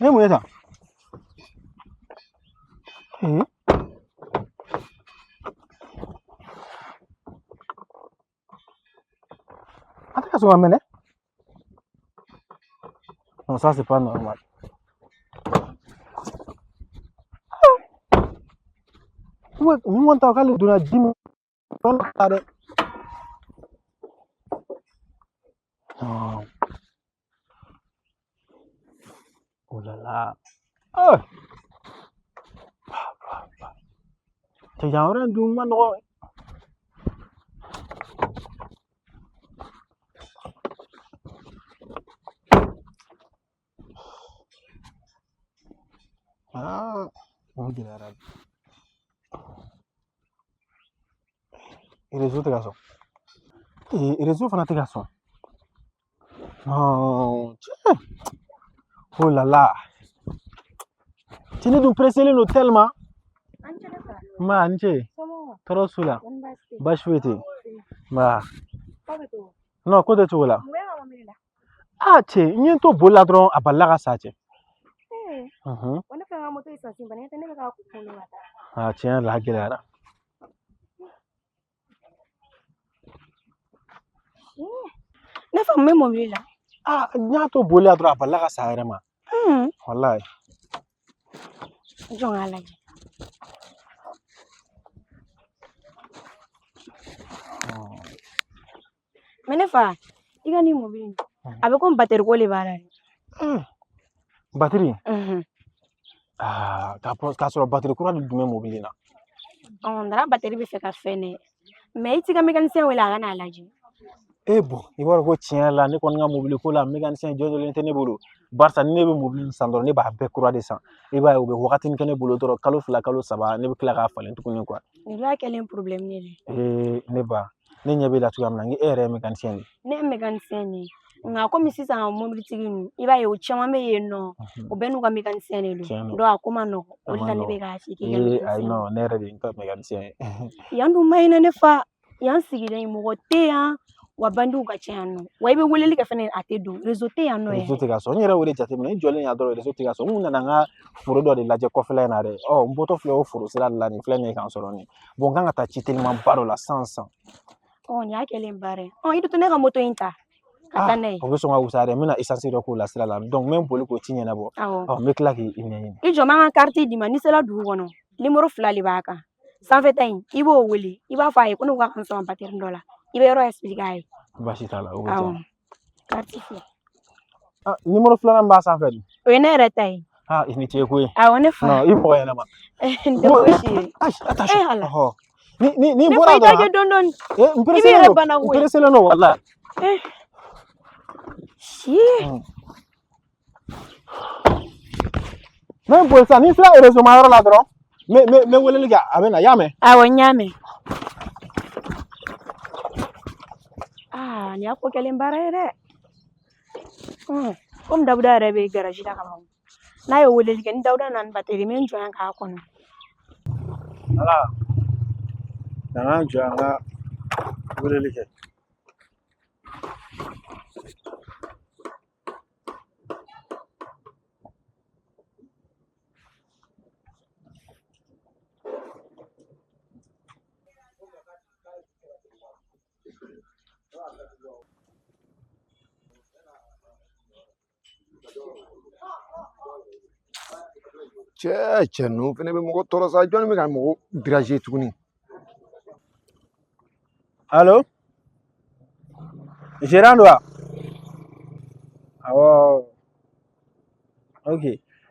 Ne mun ye tan? Ee, a tɛ ka sɔn ka mɛnɛ. Non, ça c'est pas normal. Nin kɔni ta k'ale donna ji min fɛn dɔ ta dɛ. Non. Oh là là. Ah. Cɛ yan yɔrɔ in dun ma nɔgɔ. Aa, o gɛlɛyara. Réseau tɛ ka sɔn. Ee, réseau fana tɛ ka sɔn. Non, cɛ. Oh là là. Cɛ ne dun pressélen don tellement. Ma, a ni ce. Tɔɔrɔ s'u la. Baasi foyi tɛ yen. Nba. Non, ko tɛ cogo la. Aa cɛ, n ye n to boli la dɔrɔn a balila ka sa cɛ. Unhun. Aa tiɲɛ yɛrɛ la a gɛlɛyara. Ne fa mun bɛ mobili la? Aa n y'a to boli la dɔrɔn a balila ka sa a yɛrɛ ma. Walayi. Jɔ n k'a lajɛ. Mais ne fa, i ka nin mobili in, a bɛ komi bateri ko de b'a la dɛ. Batiri? Aa k'a sɔrɔ batiri kura de tun bɛ mobili in na. Ɔ dara bateri bɛ fɛ ka fɛn dɛ. Mais i t'i ka mécanicien wele a ka n'a lajɛ. E bon, i b'a dɔn ko tiɲɛ yɛrɛ la ne kɔni ka mobili ko la mécanicien jɔnjɔlen tɛ ne bolo. Barisa ni ne bɛ mobili in san dɔrɔn ne b'a bɛɛ kura de san. I b'a ye u bɛ wagatinin kɛ ne bolo dɔrɔn kalo 2 kalo 3 ne bɛ tila k'a falen tuguni quoi. Nin dun y'a kɛlen problème ye dɛ. Ee ne ba, ne ɲɛ b'e la cogoya min na, n ko e yɛrɛ ye mécanicien de ye. Ne ye mécanicien de ye. Nka komi sisan mobilitigi ninnu, i b'a ye o caman bɛ yen nɔ, o bɛɛ n'u ka mécanicien de don. Donc a ko man nɔgɔn, o de la ne bɛ k'a f'i k'i ka mécanicien. Ayi non, ne yɛrɛ de ye n ka mécanicien ye. Yan dun ma ɲi ne fa, yan sigida in mɔgɔ tɛ yan, wa bandiw ka ca yan nɔ. Wa i bɛ weleli kɛ fɛnɛ a tɛ don, réseau tɛ yan nɔ yɛrɛ. Réseau tɛ ka sɔrɔ, n yɛrɛ y'o de jateminɛ, n jɔlen yan dɔrɔn réseau tɛ ka sɔrɔ. N kun nana n ka foro dɔ de lajɛ kɔfɛla in na dɛ. Ɔ n bɔtɔ filɛ o foro sira de la nin filɛ nin ye k'an sɔrɔ nin. Bon n kan ka taa ci telimanba dɔ la sisan sisan. Ɔ nin y'a kɛlen baara ye. Ɔ i bɛ to ne ka moto in ta ka taa n'a ye. O bɛ sɔn ka wusaya dɛ, n bɛna essence dɔ k'o la sira la. Donc n bɛ n boli k'o ci ɲɛnabɔ. Awɔ. Ɔ n bɛ tila k'i ɲɛɲini. I jɔ n b'an ka carte d'i ma, n'i sera dugu kɔnɔ, numéro 2 de b'a kan. Sanfɛta in, i b'o wele, i b'a fɔ a ye ko ne ko k'a ka n sɔn bateri dɔ la. I bɛ yɔrɔ expliquer a ye. Baasi t'a la, o bɛ diya. Carte filɛ. Ah, numéro filanan b'a sanfɛ dun? O ye ne yɛrɛ ta ye. Ah, i ni ce koyi. Awɔ ne fa. Non, i mɔgɔ ɲɛnama. N tɛ fosi ye. Ayi, attention. Eh Ala. Ɔhɔ. Ni Ne bɔra fa i t'a dɔrɔn. kɛ dɔɔni dɔɔni. Eh, n I b'i pressélen yɛrɛ don. bana N koyi. pressélen don walayi. Eh. Si. N bɛ boli sisan, ni n sera réseau ma yɔrɔ la dɔrɔn, n bɛ weleli kɛ a bɛ na, i y'a mɛn? Awɔ n y'a mɛn. Aa nin y'a ko kɛlen baara ye dɛ. Komi Dawuda yɛrɛ bɛ garaji la ka ban. N'a ye weleli kɛ ni Dawuda nana ni bateri n bɛ n jɔ yan k'a kɔnɔ. Ala, nana jɔ yan ka weleli kɛ. Cɛ cɛ ninnu fɛnɛ bɛ mɔgɔ tɔɔrɔ sa, jɔnni bɛ ka mɔgɔ déranger tuguni? Allo? Gérant don wa? Awɔ. Ok.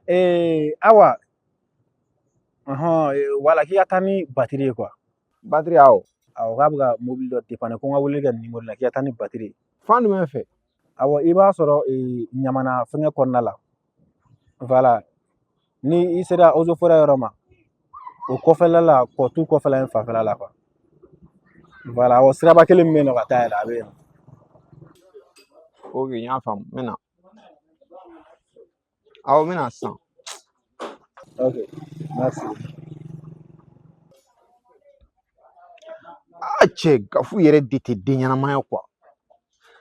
Eh, awa. Ɔhɔn, wala k'i ka taa ni batiri ye quoi. Batiri awɔ. Awɔ, k'a bɛ ka mobili dɔ dépanner ko n ka weleli kɛ nin numéro la k'i ka taa ni batiri ye. Fan jumɛn fɛ? Awɔ, i b'a sɔrɔ Ɲamana fɛngɛ kɔnɔna la. Voilà. Ni i sera eaux et forêt yɔrɔ ma, o kɔfɛla la, kɔtu kɔfɛla in fanfɛla la quoi. Voilà, awɔ siraba kelen min bɛ yen nɔ ka taa yɛlɛ a bɛ yen nɔ. Ok, n y'a faamu, n bɛ na. Awɔ, n bɛ na sisan. Ok, merci. Ah cɛ, Gafu yɛrɛ de tɛ den ɲɛnama ye quoi.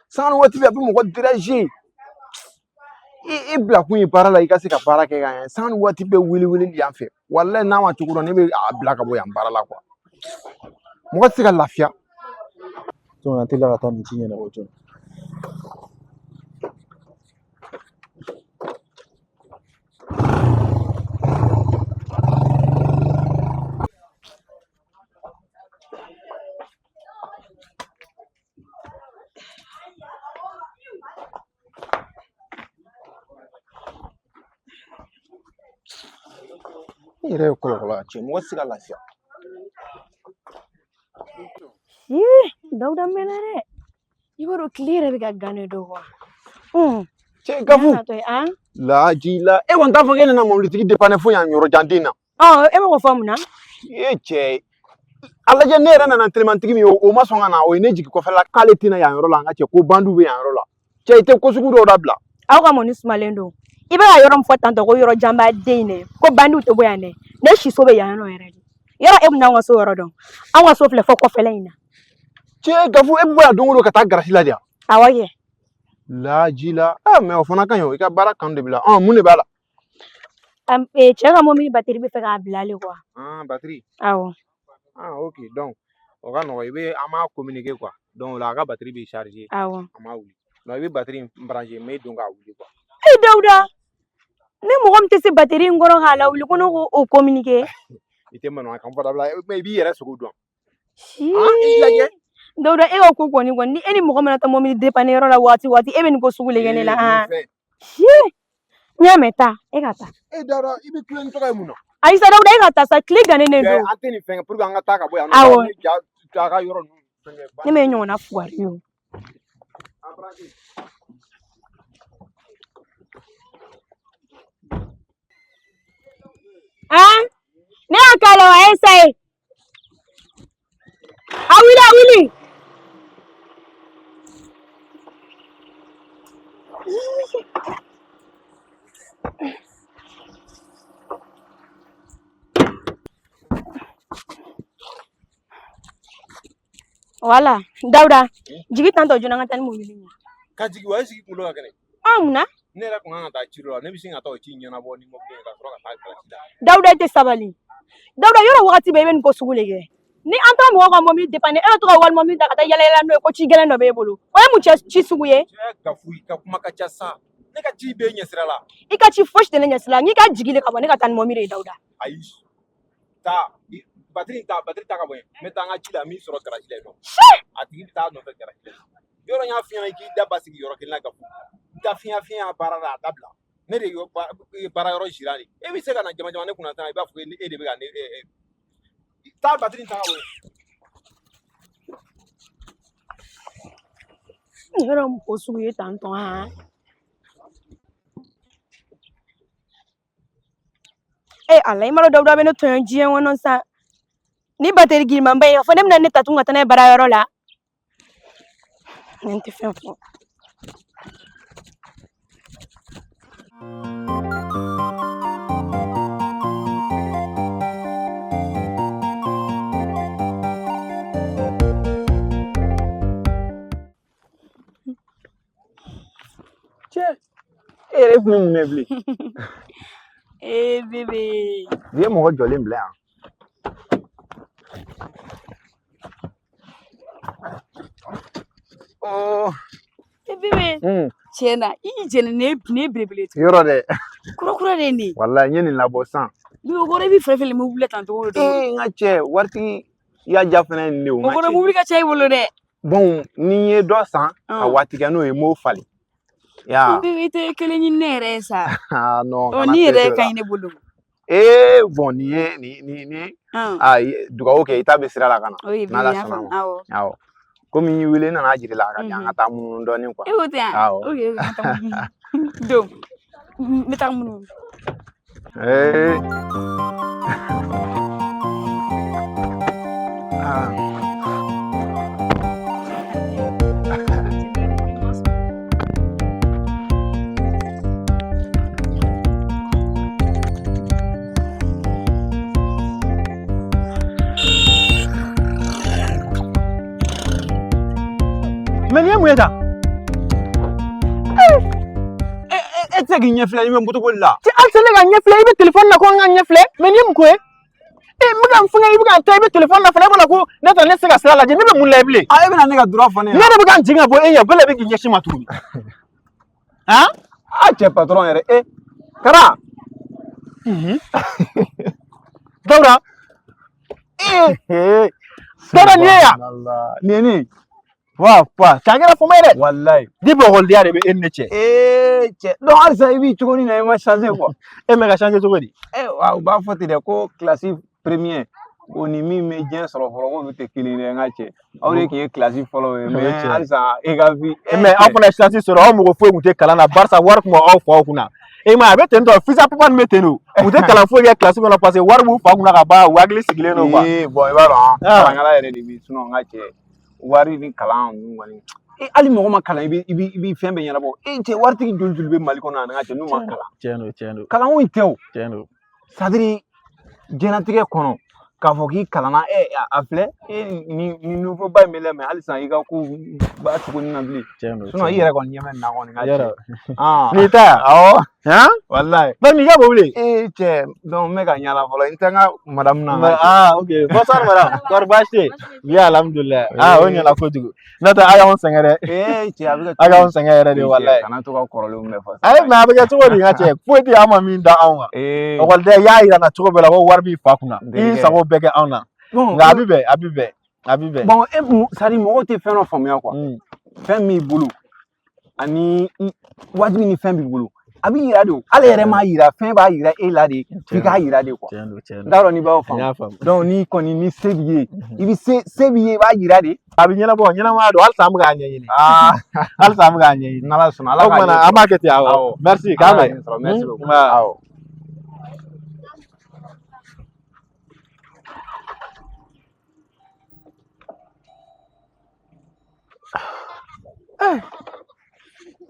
Sanga ni waati bɛɛ a bɛ mɔgɔ déranger. I bila kun ye baara la, i ka se ka baara kɛ ka ɲɛ. San ni waati bɛɛ wele wele yan fɛ. Walayi n'a ma cogo dɔn, ne bɛ a bila ka bɔ yan baara la quoi. Mɔgɔ tɛ se ka lafiya. Donc an teliya ka taa nin ci ɲɛnabɔ joona. I yɛrɛ ye kɔlɔlɔ ye cɛ, mɔgɔ tɛ se ka lafiya. Dawuda mɛnna dɛ. I b'a dɔn tile yɛrɛ bɛ ka gan ne don wa. Cɛ Gafu. Laji la, e kɔni t'a fɔ k'e nana mobilitigi dépanner fo yan yɔrɔ jan den na. E bɛ k'o fɔ mun na? E cɛ, a lajɛ, ne yɛrɛ nana telimantigi min ye, o ma sɔn ka na, o ye ne jigin kɔfɛ la k'ale tɛna yan yɔrɔ la. An ka cɛ ko bandiw bɛ yan yɔrɔ la. Cɛ, i tɛ ko sugu dɔw dabila. Aw ka mɔni sumalen don. I bɛ ka yɔrɔ min fɔ tantɔ ko yɔrɔ janba den in dɛ, ko bandiw tɛ bɔ yan dɛ. Ne siso bɛ yan nɔ yɛrɛ de. Yɔrɔ e bɛna anw ka so yɔrɔ dɔn. Anw ka so filɛ fɔ kɔfɛla in na. Cɛ Gafu, e bɛ bɔ yan don o don ka taa garasi la de yan? Awɔ kɛ. Laji la, mais o fana ka ɲi o, i ka baara kanu de b'i la. Mun de b'a la? Cɛ ka mobili batiri bɛ fɛ k'a bila ale quoi. Batiri. Awɔ. Ok, donc o ka nɔgɔn, i bɛ an b'a communiquer quoi. Donc o la a ka batiri bɛ charger. Awɔ. A ma wuli. Donc i bɛ batiri in brancher, n bɛ don k'a wuli quoi. E Dawuda, ne mɔgɔ min tɛ se batiri in kɔrɔ k'a lawuli, ko ne k'o communiquer. I tɛ manamanakan fɔ dabila, mais i b'i yɛrɛ sogo dɔn. Si. I lajɛ. Dawuda, e ka ko kɔni kɔni, ni e ni mɔgɔ mana taa mobili dépanner yɔrɔ la waati waati, e bɛ nin ko sugu de kɛ ne la. Si. N y'a mɛn, taa, e ka taa. E Dawuda, i bɛ kulo ni tɔgɔ ye mun na? Ayi sa Dawuda, e ka taa sa, tile gannen de don. An tɛ nin fɛn kɛ pour que an ka taa ka bɔ yan. Awɔ. Ne ja a ka yɔrɔ ninnu fɛn kɛ. Ne m'e ɲɔgɔnna fugari ye o. Ne y'a k'a la wa, a ye sa ye. A wuli, a wuli. Wala, Dawuda, jigi tantɔ joona, an ka taa ni mobili ye. Ka jigin wa, e sigi kunkolo ka kɛnɛ. Mun na? Ne yɛrɛ kun kan ka taa ci dɔ la, ne bɛ sin ka taa o ci ɲɛnabɔ ni mobili ye ka sɔrɔ ka taa garasi la. Dawuda, e tɛ sabali. Dawuda, yɔrɔ wagati bɛɛ i bɛ nin ko sugu de kɛ. Ni an taara mɔgɔw ka mobili dépanner, e bɛ to ka wali mobili ta ka taa yala yala n'o ye, ko ci gɛlɛn dɔ b'e bolo. O ye mun cɛ ci sugu ye? Cɛ Gafu, i ka kuma ka ca sa. Ne ka ci b'e ɲɛsira la. I ka ci fosi tɛ ne ɲɛsira la. N'i ka jigin de ka bɔ, ne ka taa ni mobili ye Dawuda. Ayi. Taa batiri ta, batiri ta ka bɔ yen. N bɛ taa n ka ci la, min sɔrɔ garasi la yen nɔ. A tigi bɛ taa nɔfɛ garasi la. Yɔrɔ n y'a f'i ɲɛna, i k'i da basigi yɔrɔ kelen na Gafu. N ta fiɲɛ fiɲɛ ya baara la, a dabila. Ne de ye baara yɔrɔ gérant de. E bɛ se ka na jama jama ne kunna sisan, i b'a fɔ ko e de bɛ ka ne. Taa batiri ta ka bɔ yen. Yɔrɔ mun ko sugu ye tantɔ han? E Ala, i m'a dɔn Dawuda bɛ ne tɔɲɔ diɲɛ kɔnɔ sa. Ni batiri girinmanba ye, a fɔ ne bɛna ne ta tun ka taa n'a ye baarayɔrɔ la. Ne tɛ fɛn fɔ. Cɛ, e yɛrɛ tun bɛ mun kɛ bilen? Ee bébé. Nin ye mɔgɔ jɔlen bila yan. Oh. E bébé. Tiɲɛ na, i y'i jɛnɛ, nin ye belebele ye. Yɔrɔ dɛ. Kura kura de ye nin ye. Walayi, n ye nin labɔ sisan. Bébé, o kɔrɔ i bɛ fɛn fɛn mobili la tan cogo o cogo. Ee n ka cɛ, waritigi ya ja fɛnɛ ye nin de ye o. O kɔrɔ mobili ka ca i bolo dɛ. Bon, ni n ye dɔ san ka waati kɛ n'o ye, n b'o falen. Ya. Bébé, i tɛ kelen ɲini ne yɛrɛ ye sa. Ah non. Ɔ, ni yɛrɛ ka ɲi ne bolo. Ee bon, nin ye nin nin aa dugawu kɛ, i ta bɛ sira la ka na. N'Ala sɔnna ma. Awɔ. Komi n y'i wele, n nana jira i la a ka di an ka taa munumunu dɔɔnin quoi. E ko ten. Awɔ. Ok, an ka taa munumunu. Don. N bɛ taa munumunu. Ee. Ah. Mais nin ye mun ye tan? E tɛ se k'i ɲɛ filɛ i bɛ moto boli la. Cɛ, halisa ne ka ɲɛ filɛ, i bɛ telefɔni na ko n ka ɲɛ filɛ, mais nin ye mun ko ye? E n bɛ ka n fɛngɛ, i bɛ ka n ta, i bɛ telefɔni na fana, e b'a la ko ne ta ne tɛ se ka sira lajɛ, ne bɛ mun la bilen? A e bɛna ne ka droit fɔ ne Ne ɲɛna. de bɛ ka n jigin ka bɔ e ɲɛ, bɛɛ bɛ k'i ɲɛsin ma tuguni. Han? A cɛ patron yɛrɛ e Kara. Dawuda. Ee. Dawuda nin ye yan. Nin ye ne ye. Wa wa, cɛ a kɛra fama ye dɛ. Walayi. Depuis ekɔlidenya de bɛ e ni ne cɛ. Ee cɛ, donc halisa i b'i cogo ni na i ma changer quoi. E mɛ ka changer cogo di? E wa u b'a fɔ ten dɛ ko classe premier o ni min bɛ diɲɛ sɔrɔ fɔlɔ k'olu tɛ kelen ye dɛ n ka cɛ. Aw de tun ye classe fɔlɔ ye mais halisa e ka vie. Mais aw fana ye chance sɔrɔ, aw mɔgɔ foyi tun tɛ kalan na barisa wari tun b'aw faw kunna. E ma ye a bɛ ten tɔ, fisa papa nin bɛ ten de, u tɛ kalan foyi kɛ classe kɔnɔ parce que wari b'u fa kunna ka ban, u hakili sigilen don quoi. Ee bon i b'a dɔn kalankɛla yɛrɛ de bɛ sinon n ka cɛ wari ni kalan ninnu kɔni. E hali mɔgɔ ma kalan i bɛ i bɛ i bɛ fɛn bɛɛ ɲɛnabɔ. E cɛ waritigi joli joli bɛ Mali kɔnɔ yan n ka cɛ n'u ma kalan. Tiɲɛ don, tiɲɛ don. Kalanko in tɛ o. Tiɲɛ don. C'est à dire diɲɛlatigɛ kɔnɔ k'a fɔ k'i kalanna e a filɛ e ni ni niveau ba in bɛ la mais halisa i ka ko b'a cogo nin na bilen. Tiɲɛ don. Sinon i yɛrɛ kɔni ɲɛ bɛ nin na kɔni n ka cɛ. N'i ta yan. Awɔ. Han? Walayi. Donc nin ka mobili. Ee cɛ donc n bɛ ka yaala fɔlɔ n tɛ n ka madame na. Ah ok, bonsoir madame. Kɔri baasi tɛ yen? Bien alhamdulilayi. Ah o ɲɛna kojugu. N'o tɛ a y'anw sɛgɛn dɛ. Ee cɛ a bɛ kɛ. A y'anw sɛgɛn yɛrɛ de walayi. Kana to ka kɔrɔlenw bɛɛ fɔ. Ayi mais a bɛ kɛ cogo di n ka cɛ? Foyi tɛ an ma min da anw kan. Ekɔliden i y'a yira n na cogo bɛɛ la ko wari b'i fa kunna. I y'i sago bɛɛ kɛ anw na. Nka a bɛ bɛn, a bɛ bɛn, a bɛ bɛn. Bon e c'est à dire mɔgɔw tɛ fɛn dɔ faamuya quoi. Fɛn b'i bolo ani wajibi ni fɛn b'i bolo a b'i yira de o, hali yɛrɛ m'a yira fɛn b'a yira e la de f'i k'a yira de quoi. Tiɲɛ don, tiɲɛ don. N t'a dɔn n'i b'o faamu. Donc n'i kɔni ni se b'i ye i bɛ se se b'i ye i b'a yira de. A bɛ ɲɛnabɔ, ɲɛnamaya don, halisa an bɛ k'a ɲɛɲini. Halisa an bɛ k'a ɲɛɲini. N'Ala sɔnna Ala k'a ɲɛ sɔrɔ. An b'a kɛ ten awɔ. Merci k'an bɛn. Merci beaucoup. Awɔ.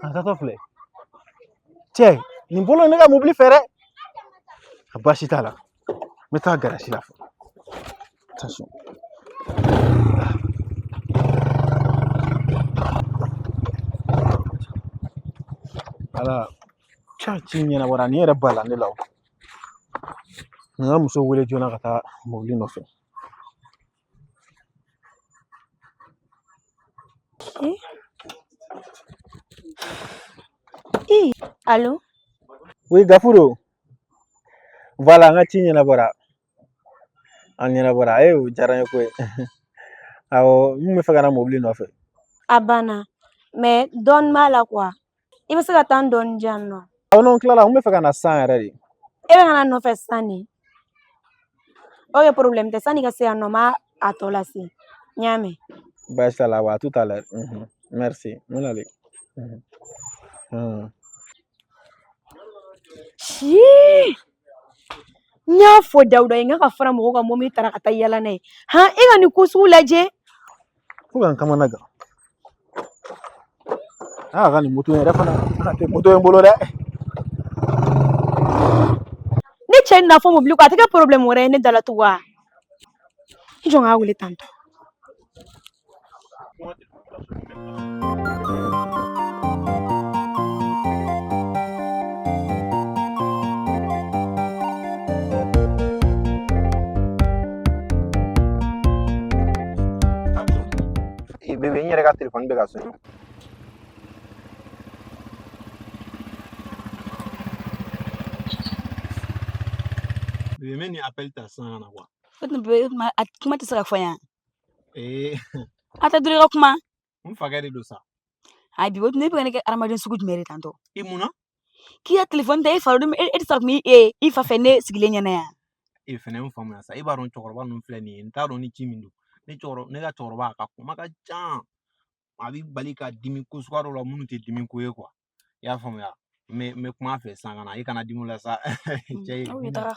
A taatɔ filɛ cɛ nin bolo ne ka mobili fɛ dɛ, a baasi t'a la, n bɛ taa garasi la fɔlɔ. Attention. Ala ca ci ɲɛnabɔra nin yɛrɛ ba la ne la o. N ka muso wele joona ka taa mobili nɔfɛ. Allo? Oui, Gafuru. Voilà, n ka ci ɲɛnabɔra. A ɲɛnabɔra. Ee, o diyara n ye koyi. Awɔ, n kun bɛ fɛ ka na mobili nɔfɛ. A banna. Mais dɔɔnin b'a la quoi. I bɛ se ka taa n dɔɔnin di yan nɔ. Awɔ, n'o tilala, n bɛ fɛ ka na san yɛrɛ de. E bɛ ka na nɔfɛ sisan de. Ok, problème tɛ, sanni ka se yan nɔ n b'a a tɔ lase. N y'a mɛn. Baasi t'a la, wa à tout à l'heure. Merci. N bɛ nalen. Si! N y'a fɔ Dawuda ye n k'a ka fara mɔgɔw ka mobili taara ka taa yala n'a ye. Han, e ka nin ko sugu lajɛ. Fo ka n kamana gan. Aa ka nin moto in yɛrɛ fana, a tɛ moto in bolo dɛ. Ne cɛ na fɔ mobili ko a tɛ kɛ problème wɛrɛ ye ne da la tugun wa? I jɔ n k'a wele tantɔ. Bébé, n yɛrɛ ka telefɔni bɛ ka sonner. Bébé, n bɛ nin appel ta sisan ka na quoi. O tun bɛ a kuma tɛ se ka fɔ yan. Ee. A tɛ dɔrɔn i ka kuma. N fakɛ de don sa. Ayi bi o ne bɛ ka ne kɛ hadamaden sugu jumɛn de tantɔ? I mun na? K'i ka telefɔni ta e fa don e tɛ se ka kuma i fa fɛ ne sigilen ɲɛna yan. E fɛnɛ n faamuya sa, e b'a dɔn cɛkɔrɔba ninnu filɛ nin ye, n t'a dɔn ni ci min don. Ne ka cɛkɔrɔba a ka kuma ka ca. A b'i bali ka dimi ko suguya dɔw la minnu tɛ dimi ko ye quoi. I y'a faamuya? N bɛ kuma a fɛ sisan ka na, i kana dimi o la sa. Cɛ ye. Aw ye taga.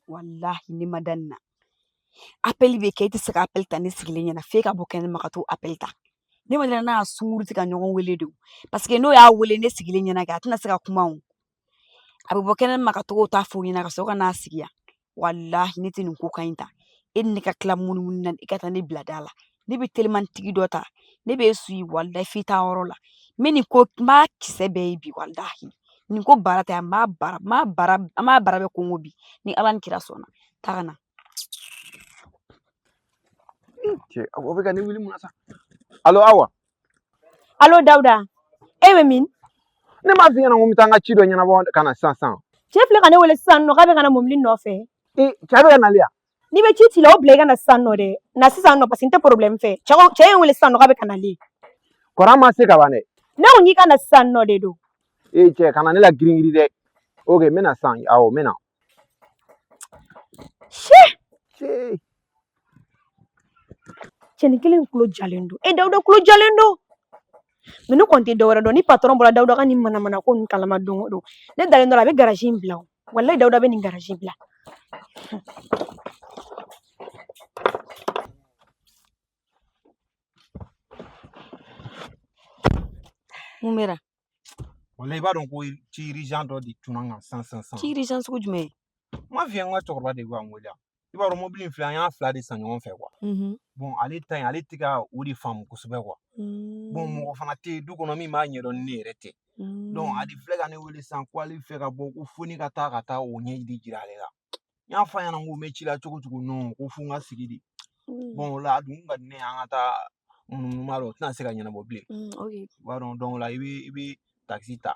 Walahi ne ma da nin na. Appel bɛ kɛ i tɛ se ka appel ta ne sigilen ɲɛna f'e ka bɔ kɛnɛma ka t'o appel ta. Ne ma da n'a sunkuru tɛ ka ɲɔgɔn wele de o. Parce que n'o y'a wele ne sigilen ɲɛna kɛ a tɛna se ka kuma o. A bɛ bɔ kɛnɛma ka t'o ta f'o ɲɛna ka sɔrɔ ka n'a sigi yan. Walahi ne tɛ nin ko ka ɲi ta. E ni ne ka tila munumunu na, i ka taa ne bila da la. Ne bɛ telimantigi dɔ ta, ne b'e suivi walahi f'i taa yɔrɔ la. N bɛ nin ko, n b'a kisɛ bɛɛ ye bi walahi. Nin ko baara tɛ, an b'a baara, n b'a baara, an b'a baara bɛɛ kɔngɔ bi. Ni Ala ni kira sɔnna, taa ka na. Cɛ, o bɛ ka ne wele mun na sa? Alo Awa. Alo Dawuda, e bɛ min? Ne m'a f'i ɲɛna ko n bɛ taa n ka ci dɔ ɲɛnabɔ ka na sisan sisan. Cɛ filɛ ka ne wele sisan nɔ k'a bɛ ka na mobili nɔfɛ. Ee, cɛ bɛ ka nali yan? N'i bɛ ci ci la, o bila i ka na sisan nɔ dɛ. Na sisan nɔ parce que n tɛ problème fɛ. Cɛ ko, cɛ ye n wele sisan nɔ k'a bɛ ka nali. Kɔrɔ an ma se ka ban dɛ. Ne ko k'i ka na sisan nɔ de don. Ee cɛ, kana ne la girin girin dɛ. Ok, n bɛ na sisan. Awɔ, n bɛ na. Si! Si! Cɛnin kelen in kulo jalen don. E Dawuda kulo jalen don. Mais ne kɔni tɛ dɔwɛrɛ dɔn. Ni patron bɔra Dawuda ka nin manamana ko ninnu kalama don o don. Ne dalen dɔ la a bɛ garage in bila o. Walayi Dawuda bɛ nin garage bila. Mun bɛ na? Walayi i b'a dɔn ko ci urgent dɔ de cunna n kan sisan sisan sisan. Ci urgent sugu jumɛn ye? N m'a f'i ye n ka cɛkɔrɔba de bɛ ka n wele yan. I b'a dɔn mobili in filɛ, an y'a fila de san ɲɔgɔn fɛ quoi. Bon ale ta in, ale tɛ ka o de faamu kosɛbɛ quoi. Bon mɔgɔ fana tɛ yen du kɔnɔ min b'a ɲɛdɔn ni ne yɛrɛ tɛ. Donc ale filɛ ka ne wele sisan ko ale fɛ ka bɔ ko fo ne ka taa ka taa o ɲɛ de jira ale la. N y'a fɔ a ɲɛna ko n bɛ ci la cogo cogo non ko fo n ka sigi de. Bon o la a dun ka di ne ye an ka taa munumunu b'a la o tɛna se ka ɲɛnabɔ bilen. I b'a dɔn donc o la i bɛ taxi ta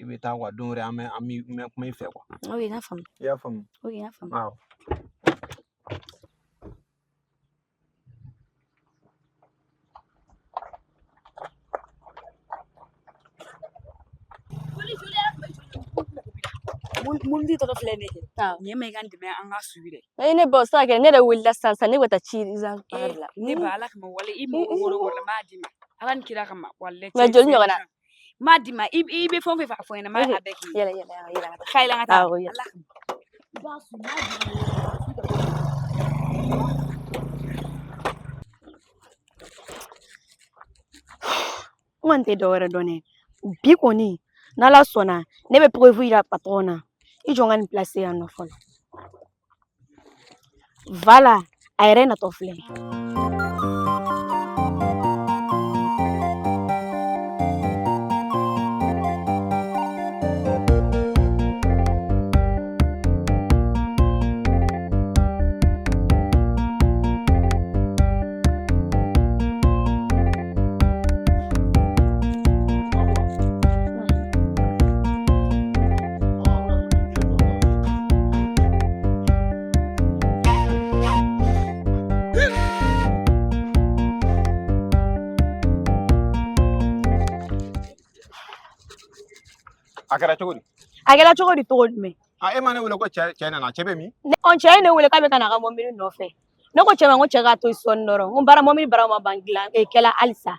i bɛ taa quoi don wɛrɛ an bɛ kuma i fɛ quoi. Ok, n y'a faamu. I y'a faamu? Ok, n y'a faamu. Awɔ. Mobili tɔgɔ filɛ nin ye. Ɲɛ ma i ka n dɛmɛ an ka suivi dɛ. Ee ne ba o se ka kɛ ne yɛrɛ wulila sisan sisan ne bɛ ka taa ci urgent baara de la. Ne ba Ala kama walahi i mago bɛ wari o wari la n b'a d'i ma. Ala ni kira kama walahi. Mais joli ɲɔgɔn na? N b'a d'i ma i bɛ fɛn o fɛn fɛ a fɔ n ɲɛna n b'a bɛɛ k'i ye. Yɛlɛ yɛlɛ yɛlɛ ka taa. Ka yɛlɛ an ka taa. Awɔ yɛlɛ. Ala kama. I b'a suivi n b'a d'i ma. N kɔni tɛ dɔwɛrɛ dɔn dɛ. Bi kɔni n'Ala sɔnna ne bɛ preuve yira patron na. I jɔ n ka nin place yan nɔ fɔlɔ. Voilà, a yɛrɛ natɔ filɛ. A kɛra cogo di? A kɛra cogo di cogo jumɛn? A e ma ne wele ko cɛ nana, cɛ bɛ min? Ɔ cɛ ye ne wele k'a bɛ ka na a ka mobili nɔfɛ. Ne ko cɛ ma ko cɛ k'a to yen sɔɔni dɔrɔn. N ko baara mobili baara ma ban dilan kɛla halisa.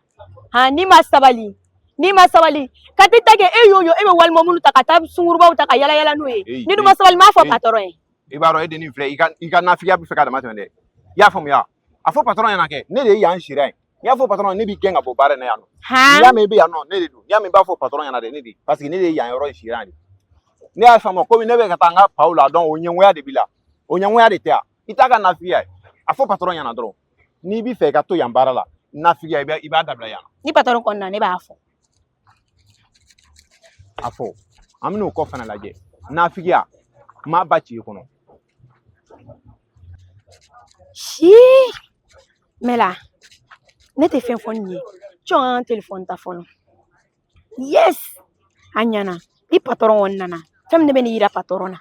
Han n'i ma sabali, n'i ma sabali ka t'i ta kɛ e y'o ye e bɛ wali mobili ta ka taa sungurubaw ta ka yala yala n'o ye. Ni dun ma sabali n b'a fɔ patɔrɔn ye. I b'a dɔn e dennin filɛ i ka nafigiya bɛ fɛ ka dama tɛmɛ dɛ. I y'a faamuya? A fɔ patɔrɔn ɲɛna kɛ ne de ye yan sira ye. N'i y'a fɔ patɔrɔn ne b'i gɛn ka bɔ baara in na yan nɔ. N'i y'a mɛn i bɛ yan nɔ ne de don. N'i y'a mɛn i b'a fɔ patɔrɔn ɲɛna dɛ ne de. Parce que ne de ye yan yɔrɔ in sira de. Ne y'a faamu komi ne bɛ ka taa n ka paw la donc o ɲɛngoya de b'i la. O ɲɛngoya de tɛ yan. I t'a ka nafigiya ye. A fɔ patɔrɔn ɲɛna dɔrɔn. N'i b'i fɛ i ka to yan baara la nafigiya i b'a dabila yan. Ni patɔrɔn kɔni na ne b'a fɔ. A fɔ an bɛn'o kɔ fana lajɛ. Nafigiya n m'a ba ci i kɔnɔ. Si mais là ne tɛ fɛn fɔ nin ye. Jɔn ka telefɔni ta fɔlɔ. Yes a ɲɛna ni patɔrɔn kɔni nana fɛn min ne bɛ nin yira patɔrɔn na.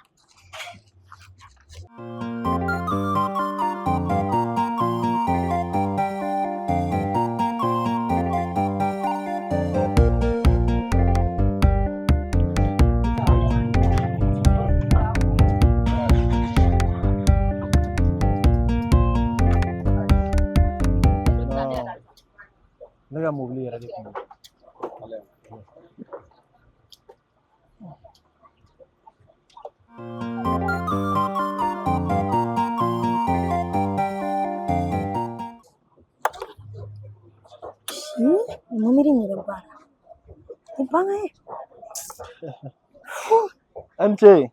Ne ka mobili yɛrɛ de kun don. Mobili in yɛrɛ baara. Ni bangan ye. An ce.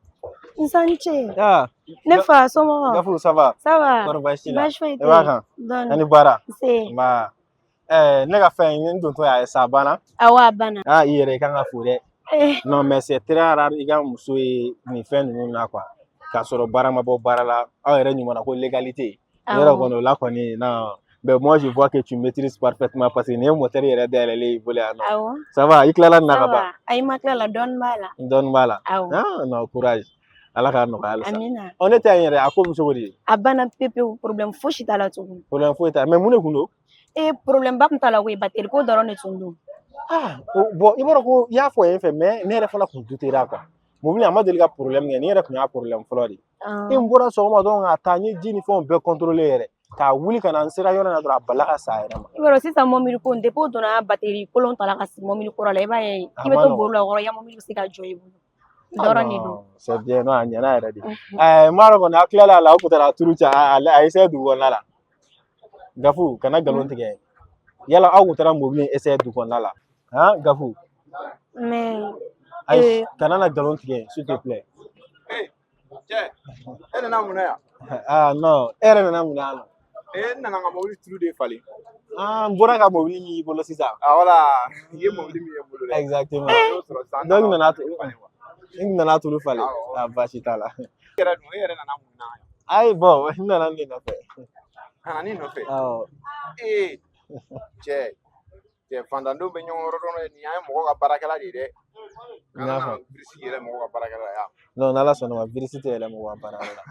Nsa ni ce. Ah, Ne fa, somɔgɔw? Gafu, ça va? Ça va. Kɔri baasi t'i la? Baasi foyi I tɛ b'a yen. kan? Dɔɔni. Ani baara? Nse. Nba. Ne ka fɛn n dontɔ y'a ye sa, a banna. Awɔ, a banna. Ah, i yɛrɛ i kan ka fo dɛ. Eh, Non, mais c'est très rare i ka muso ye nin fɛn ninnu na quoi. K'a sɔrɔ baara ma bɔ baara la, aw yɛrɛ ɲuman na ko légalité. Yɔrɔ Awɔ. kɔni o la kɔni, non. Mais moi je vois que tu maîtrises parfaitement parce que nin ye moteur yɛrɛ dayɛlɛlen y'i bolo yan nɔ. Awɔ. Ça va, i tilala nin na Ça ka ban? va. Ayi, ma tila la, dɔɔni b'a la. Dɔɔni b'a la. Awɔ. Ah, non, courage. Ala k'a nɔgɔya halisa. Amina. Ɔ, ne ta in yɛrɛ, a ko bɛ cogo di? A banna pewu pewu, problème fosi t'a la tugun. Problème foyi t'a la. Mais mun de kun don? Eh, problème ba tun t'a la koyi, batterie ko dɔrɔn de tun don. Ah, bon, i b'a dɔn ko i y'a fɔ yen fɛ, mais ne yɛrɛ fana kun dutera quoi. Mobili a ma deli ka problème kɛ, nin yɛrɛ kun y'a problème fɔlɔ de ye. Ah. E n bɔra sɔgɔma dɔrɔn k'a ta, n ye ji ni fɛnw bɛɛ contrôler yɛrɛ. K'a wuli ka na, n sera yɔrɔ in na dɔrɔn a balila ka sa a yɛrɛ ma. I b'a dɔn sisan mɔbili ko in, depuis o donna batterie kolon ta la ka sigi mɔbili kura la, i b'a ye A i bɛ ma to nɔgɔn. boli la kɔrɔ, i ka mɔbili bɛ se ka jɔ i bolo. Ah Dɔrɔn de don. non, c'est bien, non, a ɲɛna yɛrɛ de. N b'a dɔn kɔni aw tilala a la, aw kun taara turu cɛ a essayer dugu kɔnɔna la. Gafu, kana nkalon tigɛ. Yala aw kun taara mobili in essayer dugu kɔnɔna la? Han, Gafu? Mais Ayi, kana na nkalon tigɛ, s'il te plaît. Ee, cɛ, e nana mun na yan? Ah non, e yɛrɛ nana mun na yan nɔ? Ee, n nana n ka mobili tulu de falen. Ah, n bɔra ka mobili min y'i bolo sisan. Ah, voilà, i ye mobili min ye n bolo dɛ. Exactement. N y'o sɔrɔ sisan. Donc, nana tulu falen wa. n nana tulu falen. Awɔ. Ah, baasi t'a la. E yɛrɛ dun, e yɛrɛ nana mun na yan? Ayi, bon, n nana nin nɔfɛ. Ka na ne nɔfɛ? Awɔ. Ee, cɛ, cɛ, fantandenw bɛ ɲɔgɔn yɔrɔ dɔn dɛ, nin y'an ye mɔgɔ ka baarakɛla de ye dɛ. N Kana y'a na faamu. virus yɛlɛ mɔgɔ ka baarakɛla la yan. Non, n'Ala sɔnna ma, virus tɛ yɛlɛ mɔgɔ ka baara la.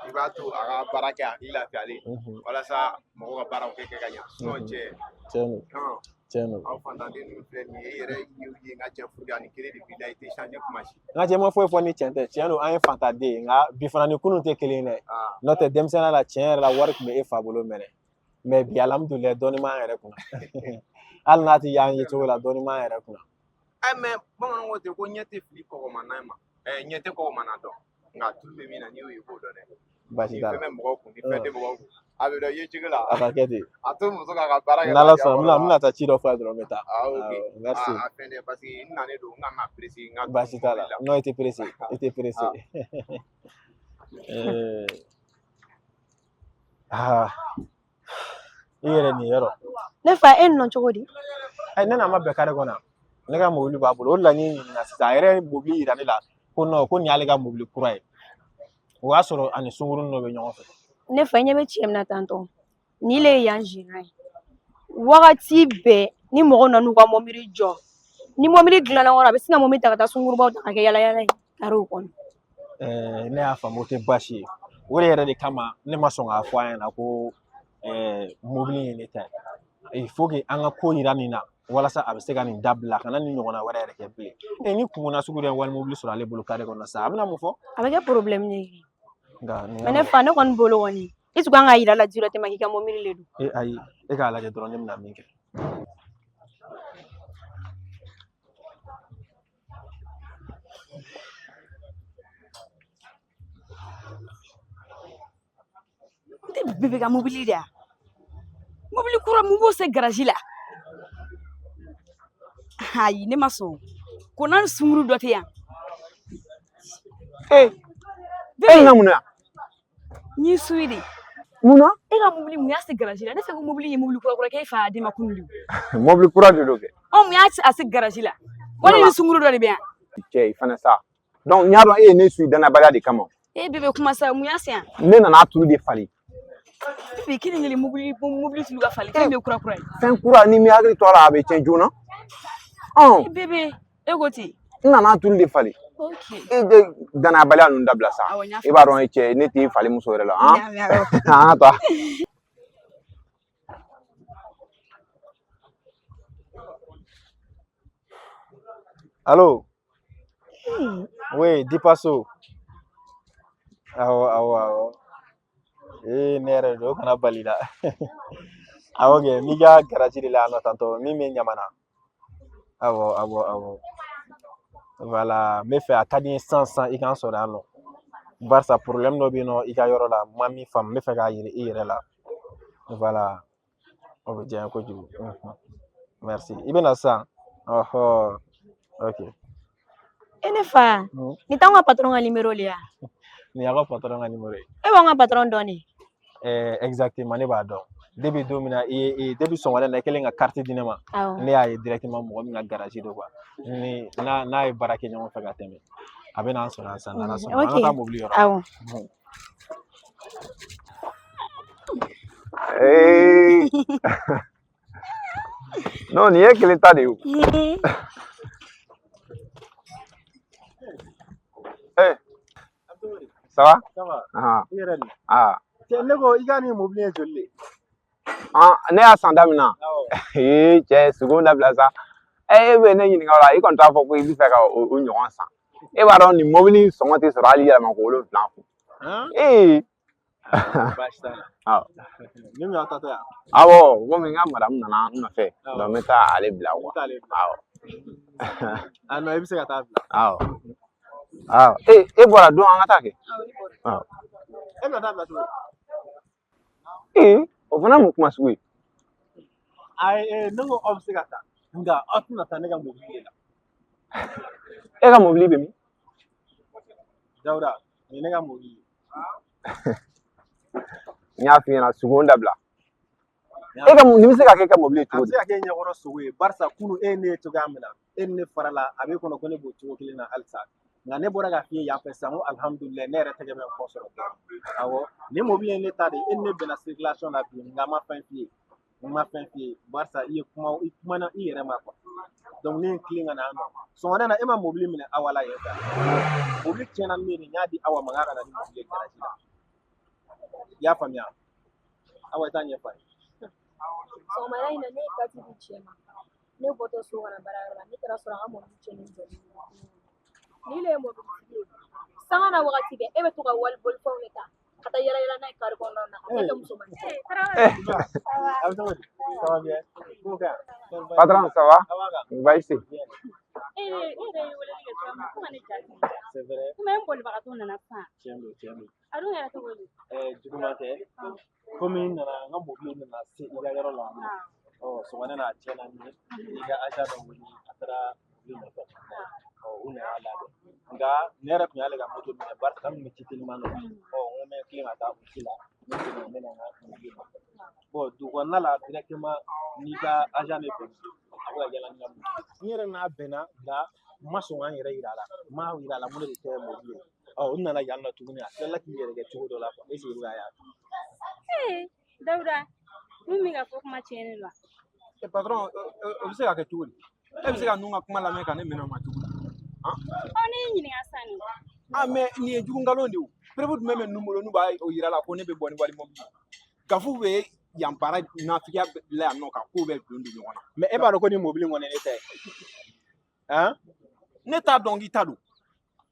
I b'a to a ka baara kɛ hakili lafiyalen walasa mɔgɔ ka baaraw kɛ ka ɲa. Sinon cɛ, Tiɲɛ don, hɔn, tiɲɛ don. aw fantanden ninnu filɛ nin ye, e yɛrɛ ye n ka cɛ furu ani kelen de b'i la, i tɛ changer kuma si. N ka cɛ ma foyi fɔ ni tiɲɛ tɛ. Tiɲɛ don, an ye fantanden ye, nka bi fana ni kunun tɛ kelen ye dɛ. Ah. N'o tɛ denmisɛnninya la, tiɲɛ yɛrɛ la, wari tun bɛ e fa bolo mɛnɛ. Mais bi alhamdulilayi, dɔɔnin b'an yɛrɛ kunna. Hali n'a tɛ y'an ye cogo la, dɔɔnin b'an yɛrɛ kunna. Ɛ, mais bamananw ko ten ko ɲɛ tɛ fili kɔgɔma nan ma. Ɛ, ɲɛ tɛ kɔgɔma nan dɔn. Nka tulu bɛ min na, n'i y'o ye, i b'o dɔn dɛ. Baasi Ni t'a fɛn la. bɛ mɔgɔw kun, ni fɛn tɛ mɔgɔw kun, a bɛ dɔn ye cogo la. A ka kɛ ten. A to muso k'a ka baara kɛ N'Ala lafiya sɔnna, kɔnɔ n bɛna taa ci dɔ fɔ a ye dɔrɔn, n bɛ taa. Ah, ok. Awɔ, merci. A fɛn dɛ, parce que n nalen don, n kan ka pressé n ka Baasi t'a la. mobili la. Non, i tɛ pressé, i tɛ pressé. Ah, i yɛrɛ nin yɔrɔ. Ne fa, e nɔ cogo di? Ɛ, ne n'a ma bɛn kare kɔnɔ. Ne ka mobili b'a bolo, o de la n y'i ɲininka sisan. A yɛrɛ ye mobili yira ne la ko non, ko nin y'ale ka mobili kura ye. O y'a sɔrɔ ani sunkurunin dɔ bɛ ɲɔgɔn fɛ. Ne fa, i ɲɛ bɛ cɛ min na tantɔ, nin le ye yan gérant ye. Wagati bɛɛ ni mɔgɔ nan'u ka mobili jɔ, ni mobili dilanna kɔrɔ, a bɛ sin ka mobili ta ka taa sunkurubaw ta ka kɛ yala yala ye karew kɔnɔ. Ne y'a faamu, o tɛ baasi ye. O de yɛrɛ de kama ne ma sɔn k'a fɔ a ɲɛna ko mobili ye ne ta ye. Il faut que an ka ko yira nin na walasa a bɛ se ka nin dabila, a kana nin ɲɔgɔnna wɛrɛ yɛrɛ kɛ bilen. Ni kungo sugu dɔ ye wali mobili sɔrɔ ale bolo kare kɔnɔ sisan, a bɛna mun fɔ? A bɛ kɛ problème ye. Nka nin Mais ne fa, ne kɔni bolo kɔni, i tun kan k'a yira la directement k'i ka mobili de don. E ayi, e k'a lajɛ dɔrɔn, ne bɛna min kɛ. N tɛ bébé ka mobili de yan. Mobili kura mun b'o se garaji la? Ayi, ne ma sɔn. Ko n'a ni sunkuru dɔ tɛ yan. Ee, e nana mun na yan? N y'i suyi de. Mun na? E ka mobili mun y'a se garaji la? Ne fɛ ko mobili ye mobili kura kura k'e fa y'a d'i ma kunun de. Mobili kura de don kɛ. Ɔ, mun y'a se garaji la? Wali ni sunkuru dɔ de bɛ yan. Cɛ, i fana sa. Donc n y'a dɔn e ye ne suyi danayabaliya de kama. E bébé, kuma sa, mun y'a se yan? Ne nana tulu de falen. Bébé, kelen kelen mobili tulu ka falen, fɛn bɛ kura kura ye. Fɛn kura, ni m'i hakili to a la, a bɛ tiɲɛ joona. Ɔn. E bébé, e ko ten. N nana tulu de falen. Ok. E de danayabaliya ninnu dabila sa. Awɔ, n y'a I b'a dɔn e cɛ, ne t'i falen muso wɛrɛ la. Han? N y'a mɛn, awɔ. An ka taa. Allo? Oui, Dipaso. Awɔ, awɔ, awɔ. Ee, ne yɛrɛ don, o kana bali la. Awɔ kɛ, n b'i ka garaji de la yan nɔ tantɔ, min bɛ Ɲamana. Awɔ, awɔ, awɔ. Voilà, n bɛ fɛ a ka di n ye sisan sisan i k'an sɔrɔ yan nɔ. Barisa problème dɔ bɛ yen nɔ i ka yɔrɔ la, n ma min faamu, n bɛ fɛ k'a yira i yɛrɛ la. Voilà, o bɛ diya n ye kojugu. Merci. I bɛ na sisan? Ɔhɔ, ok. E ne fa, nin t'anw ka patron ka numéro le ya? Nin y'aw ka patron ka numéro ye. E b'anw ka patron dɔn de? Exactement, ne b'a dɔn. Depuis don min na i ye depuis sɔgɔmada in na i kɛlen ka carte di ne ma. Ne y'a ye directement mɔgɔ min ka garage don quoi. Ni n'a n'a ye baara kɛ ɲɔgɔn fɛ ka tɛmɛ. A bɛ n'an sɔrɔ yan sisan n'Ala sɔnna. An ka taa mobili yɔrɔ. Awɔ. Ee. Non, nin ye kelen ta de ye o. Eh, ça va? Ça va. Ah. I yɛrɛ dun? Ah. Cɛ, ne ko i ka nin mobili ye joli de ye? Ah, ne y'a san da min na. Ee cɛ, sogo dabila sa. E bɛ ne ɲininka o la, i kɔni t'a fɔ ko i bɛ fɛ ka o ɲɔgɔn san. E b'a dɔn nin mobili in sɔngɔ tɛ sɔrɔ hali yɛlɛma ko 7 kun. Ee. Baasi t'a la. Awɔ. Nin y'aw taatɔ yan? Awɔ, komi n ka madamu nana n nɔfɛ, donc n bɛ taa ale bila quoi. I bɛ taa ale bila. Awɔ. Ah non, i bɛ se ka taa bila. Awɔ. Awɔ. E e bɔra don an ka taa kɛ. Awɔ. E bɛna taa bila cogo di? Ee, o fana mun kuma sugu ye? Ayi, ee, ne ko aw bɛ se ka taa, nka aw tɛna taa ne ka mobili de la. E ka mobili bɛ min? Dawuda, nin ye ne ka mobili ye. N y'a f'i ɲɛna, sogo dabila. E ka nin bɛ se ka kɛ e ka mobili ye A cogo bɛ di? se ka kɛ e ɲɛkɔrɔ sogo ye, barisa kunun e ye ne ye cogoya min na, e ni ne farala, a b'e kɔnɔ ko ne b'o cogo kelen na halisa. Nka ne bɔra k'a f'i ye yan fɛ sisan ko alihamudulilayi, ne yɛrɛ tɛgɛ bɛ n kɔ sɔrɔ. Awɔ, nin mobili ye ne ta de ye, e ni ne bɛnna circulation na bi, nka n ma fɛn f'i ye. N ma fɛn f'i ye, barisa i ye kuma, i kumana i yɛrɛ ma quoi. Donc ne ye n tilen ka na yan nɔ. Sɔgɔmada in na e ma mobili minɛ Awa la yen fɛ. Mobili tiɲɛna min ye, n y'a di Awa ma k'a ka na ni mobili ye garage la. I y'a faamuya? Awa, i t'a ɲɛfɔ a ye. Sɔgɔmada in na ne ye carte di cɛ ma. Ne bɔtɔ so ka na baarayɔrɔ la, ne taara sɔrɔ a ka mobili tiɲɛnen jɔlen don. Ni le ye mobilitigi ye, sanga na wagati bɛɛ e bɛ to ka wali bolifɛnw de ta ka taa yala yala n'a ye kari kɔnɔna na ka taa kɛ musomanin ye. A bɛ cogo di? Ça va bien? Ko ka ɲi? Patron, ça va? Ça va kan? Baasi tɛ. Bien. E yɛrɛ ye weleli kɛ cogoya min na, ko ka ne jaabi. C'est vrai. Komi n bolibagatɔ nana sisan. Tiɲɛ don, tiɲɛ don. A dun kɛra cogo di? Juguman tɛ. Komi n nana, n ka mobili nana se i ka yɔrɔ la. Ɔ, sɔgɔmada in na a tiɲɛna n ye. I ka agent dɔ wele, a taara mobili nɔfɛ. Ɔ, u nana a labɛn. Nka ne yɛrɛ tun y'ale ka moto minɛ barisa n tun bɛ ci teliman dɔ la. Ɔ, n ko n bɛ tilen ka taa o ci la. Ne seginna, n bɛ na n ka mobili nɔfɛ. Bon, dugu kɔnɔna la directement n'i ka agent de bɛnna, a bɛ ka yala ni ka mobili ye. N yɛrɛ n'a bɛnna, nka n ma sɔn ka n yɛrɛ yira a la. N m'a yira a la ko ne de ta ye mobili ye. Ɔ, u nana yan nɔ tuguni, a tilala k'i yɛrɛ kɛ cogo dɔ la quoi. Est ce que i bɛ k'a ye? Ee, Dawuda, mun bɛ ka fɔ kuma tiɲɛnen don wa? Eh, patron, o bɛ se ka kɛ cogo di? E bɛ se ka ninnu ka kuma lamɛn ka ne minɛ o ma cogo di? Ɔ, ne y'i ɲininka sisan nin. Ah, mais nin ye jugu nkalon de ye o. Preuve jumɛn bɛ ninnu bolo n'u b'a o yira la ko ne bɛ bɔ ni wali mobili ye? Gafu bɛ yan baara nafigiya la yan nɔ ka ko bɛɛ don don ɲɔgɔn na. Mais e b'a dɔn ko nin mobili in kɔni ye ne ta ye. Han? Ne t'a dɔn k'i ta don.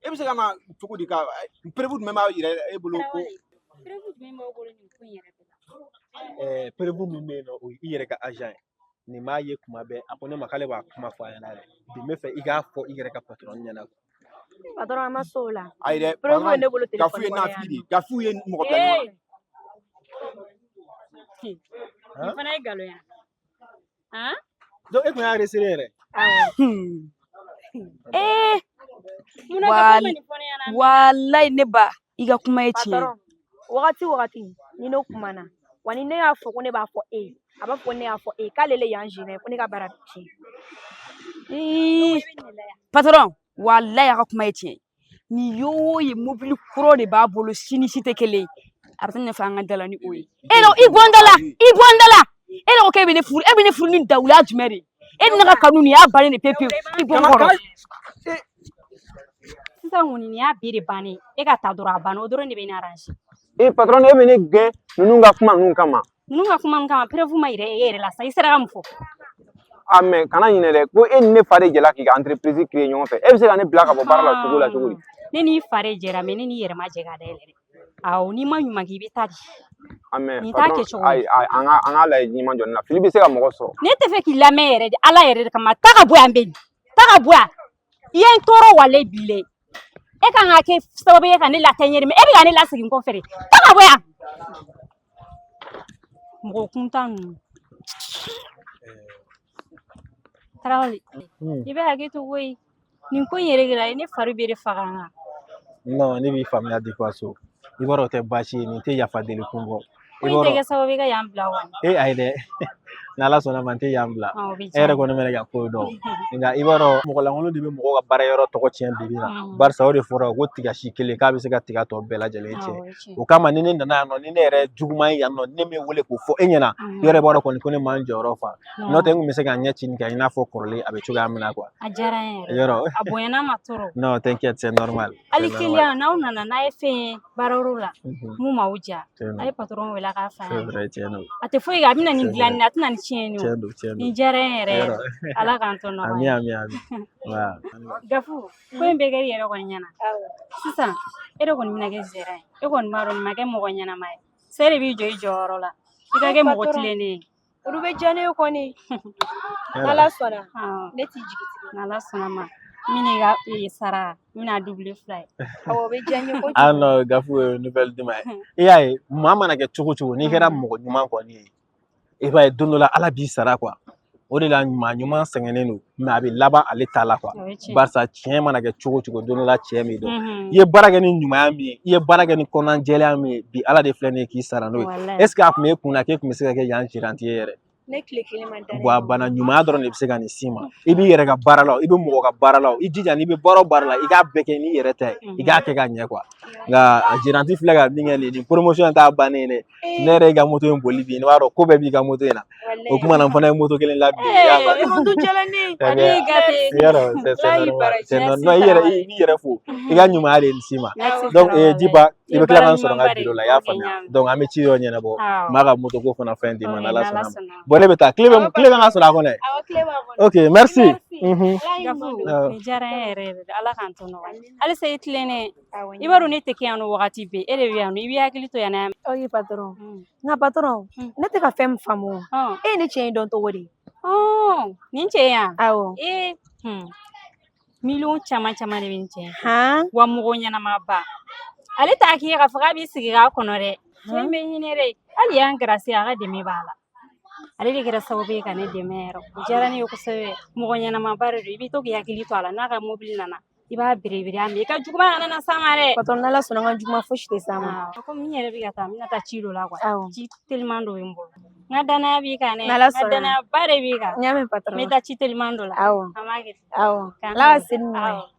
E bɛ se ka na cogo di ka preuve jumɛn b'a yira e bolo ko Tarawele, preuve jumɛn b'aw bolo nin ko in yɛrɛ bɛɛ la? Preuve min bɛ yen nɔ, o ye i yɛrɛ ka agent ye. Nin b'a ye kuma bɛɛ, a ko ne ma k'ale b'a kuma fɔ a ɲɛna yɛrɛ. Bi n bɛ fɛ i k'a fɔ i yɛrɛ ka patron ɲɛna. Patron, an ma s'o la. Ayi dɛ, Preuve ye ne bolo Gafu téléphone ye kɔnɔ yan nafigi de ye. nɔ. Gafu ye mɔgɔ bila ɲɔgɔn na. Ee! Nin fana ye nkalon ye. Han? Donc e tun y'a enregistré yɛrɛ? Awɔ. Ee, Munna Gafu ma nin fɔ ne ɲɛna? walayi ne ba, i ka kuma ye tiɲɛ ye. Patron, wagati o wagati ni ne kumana, wa ni ne y'a fɔ ko ne b'a fɔ e ye, a b'a fɔ ko ne y'a fɔ e ye k'ale le y'an gérant ye, ko ne ka baara bɛ tiɲɛ. Ii, patron, walayi a ka kuma ye tiɲɛ ye. Nin ye o ye mobili kura de b'a bolo, si ni si tɛ kelen ye. A bɛ taa ɲɛfɛ an ka da la ni o ye. E de i bɔ n da la, i bɔ n da la. E de ko k'e bɛ ne furu, e bɛ ne furu ni dawula jumɛn de ye? E ni ne ka kanu nin y'a bannen de pewu pewu. I bɔ n kɔrɔ. Sisan kɔni nin y'a bɛɛ de bannen ye. E ka taa dɔrɔn a banna, o dɔrɔn de bɛ ne arranger. E patron, e bɛ ne gɛn ninnu ka kuma ninnu kama. Ninnu ka kuma ninnu kama, preuve ma yira e yɛrɛ la sa, i sera ka mun fɔ? Ah, mais kana ɲinɛ dɛ, ko e ni ne fa de jɛla k'i ka entreprise créer ɲɔgɔn fɛ. E bɛ se ka ne bila ka bɔ baara la cogo la cogo di? Ne n'i fa de jɛra, mais ne n'i yɛrɛ ma jɛ k'a dayɛlɛ dɛ. Awɔ, n'i ma ɲuman kɛ i bɛ taa di. Ah, mais Nin t'a patron, kɛcogo ye. ayi, ayi, an k'a lajɛ ɲuman jɔ nin na. Fili bɛ se ka mɔgɔ sɔrɔ. Ne tɛ fɛ k'i lamɛn yɛrɛ de, Ala yɛrɛ de kama. Taa ka bɔ yan bɛ nin. Taa ka bɔ yan. I ye n tɔɔrɔ wale bilen. E kan ka kɛ sababu ye ka ne latɛ ɲɛ de, mais e bɛ ka ne lasegin kɔfɛ de. Taa ka bɔ yan. Mɔgɔ kuntan ninnu. Tarawele, i bɛ hakɛ to koyi. Nin ko in yɛrɛ kɛra, a ye ne fari bɛɛ de faga n kan. Non, ne b'i faamuya Difa so. I b'a dɔn o tɛ baasi ye, nin tɛ yafa deli kun bɔ. Ko in tɛ kɛ sababu ye ka yan bila wa? E ayi dɛ, n'Ala sɔnna ma n tɛ yan bila. O bɛ E yɛrɛ diya n kɔni bɛ ne ka ko dɔn. Nka i b'a dɔn mɔgɔ lankolon de bɛ mɔgɔw ka baarayɔrɔ tɔgɔ tiɲɛ bi bi in na. Barisa o de fɔra ko tiga si kelen k'a bɛ se ka tiga tɔ bɛɛ lajɛlen ye. tiɲɛ. Awɔ, o ye tiɲɛ. O kama ni ne nana yan nɔ, ni ne yɛrɛ juguman ye yan nɔ, ne bɛ wele k'o fɔ e ɲɛna. I yɛrɛ b'a dɔn kɔni ko ne ma n jɔyɔrɔ fa. N'o tɛ n kun bɛ se ka ɲɛ ci nin kan i n'a fɔ kɔrɔlen a bɛ cogoya min na quoi. A diyara n ye yɛrɛ. Yɔrɔ. A bonyana n ma trop. Non, t'inquiète, c'est normal. Hali C'est normal. client n'aw nana n'a ye fɛn ye baarayɔrɔ la mun m'aw diya, Tiɲɛ a ye don. patron wele a k'a f'a C'est ɲɛna. vrai, tiɲɛ don. A tɛ foyi kɛ, a bɛ na nin C'est dilanni vrai. na, a tɛna nin tiɲɛni o. Tiɲɛ don, tiɲɛ don. Nin diyara n yɛrɛ Yɔrɔ. yɛrɛ. Ala k'an to nɔgɔya. Ami, ami, ami. Voilà. Gafu, ko in bɛɛ kɛra i yɛrɛ kɔni ɲɛna. Sisan, e de kɔni bɛna kɛ gérant ye. E kɔni b'a dɔn nin ma kɛ mɔgɔ ɲɛnama ye. Se de b'i jɔ i jɔyɔrɔ la. I ka kɛ mɔgɔ Patron. tilennen ye. Olu bɛ diya ne ye kɔni. Yɔrɔ. N'Ala sɔnna, Awɔ. ne t'i jigi tigɛ. N'Ala sɔnna ma, n bɛna i ka sara, n bɛna doubler fila ye. Awɔ, o bɛ diya n ye Ah kojugu. non, Gafu ye nouvelle duman ye. I y'a ye, maa mana kɛ cogo o cogo, n'i kɛra mɔgɔ ɲuman kɔni ye, i b'a ye don dɔ la Ala b'i sara quoi. O de la maa ɲuman sɛgɛnnen don, mais a bɛ laban ale ta la quoi. O ye tiɲɛ. Barisa tiɲɛ mana kɛ cogo o cogo, don dɔ la tiɲɛ b'i dɔn. I ye baara kɛ ni ɲumanya min ye, i ye baara kɛ ni kɔnɔnajɛlenya min ye, bi Ala de filɛ nin ye k'i sara n'o ye. Walayi. Est ce que a tun b'e kun na k'e tun bɛ se ka kɛ yan gérante ye yɛrɛ? Ne tile kelen ma da ne Bon, a la. banna ɲumanya dɔrɔn de bɛ se ka nin s'i ma. I b'i yɛrɛ ka baara la o, i bɛ mɔgɔ ka baara la o, i jija n'i bɛ baara o baara la, i k'a bɛɛ kɛ n'i yɛrɛ ta ye, i k'a kɛ ka ɲɛ quoi. Nka a gérante filɛ ka min kɛ nin ye, nin promotion t'a bannen ye dɛ. Ne yɛrɛ y'i ka moto in boli bi, ne b'a dɔn ko bɛɛ b'i ka moto in na. O Walayi. kuma na n fana ye moto kelen labila i y'a Patron faamu. du diyara ne ye. Très A bien. b'i gâté. Yɔrɔ, c'est Ala y'i normal, baraji. c'est normal. Merci Non, i yɛrɛ Tarawele. i b'i yɛrɛ fo. I ka ɲumanya de ye nin s'i ma. Merci Donc Tarawele. Diba, I i ye bɛ tila baara ka n sɔrɔ n ka ɲumanba de bureau kɛ. la, i y'a Ok, n faamuya. y'a mɛn. Donc an bɛ ci dɔ ɲɛnabɔ. Awɔ. N b'a ka moto ko fana fɛn d'i ma Ok, n'Ala n'Ala sɔnna ma. sɔnna. Bon ne bɛ taa, clé bɛ Awɔ clé kan ka patron. sɔrɔ a kɔnɔ yen. Awɔ, clé b'a kɔnɔ. Ok, merci. Merci. Ala y'i Gafu, ɲuman don. Awɔ. nin diyara n ye yɛrɛ yɛrɛ de. Ala k'an to nɔgɔya. Amina. Halisa i tilennen. Awɔ, n I y'a b'a dɔn mɛn. ne tɛ kɛ yan nɔ wagati bɛɛ. E de bɛ yan nɔ. I b'i hakili to yan nɔ. Ok patron. Nka patron, ne tɛ ka fɛn min faamu o. E ye ne cɛ in dɔn cogo di? Nin cɛ yan. Awɔ. Ee, miliyɔn caman caman de bɛ nin cɛ in fɛ. Han? Wa mɔgɔ ɲɛnamaba. Ale t'a k'i ye k'a fɔ k'a b'i sigi k'a kɔnɔ dɛ. Cɛ in Han? bɛ hinɛ dɛ. Hali y'an garasi a ka dɛmɛ b'a la. Ale de kɛra sababu ye ka ne dɛmɛ yɛrɛ. O diyara ne ye kosɛbɛ. Mɔgɔ ɲɛnamaba de don. I bɛ to k'i hakili to a la. N'a ka mobili nana, i b'a berebere a ma. I ka juguman kana na s'a ma dɛ. Patron, n'Ala sɔnna n ka juguman fosi tɛ s'a ma. Awɔ. Komi n yɛrɛ bɛ ka taa, n bɛna taa ci dɔ la quoi. Awɔ. Ci teliman dɔ bɛ n bolo. N ka danaya b'i kan dɛ. N'Ala N ka sɔnna. danayaba de b'i kan. N y'a mɛn N patron. bɛ taa ci teliman dɔ la. Awɔ. An b'a kɛ ten. Awɔ. K'an Ala ka bɛn. se ni ɲuman ye. Awɔ.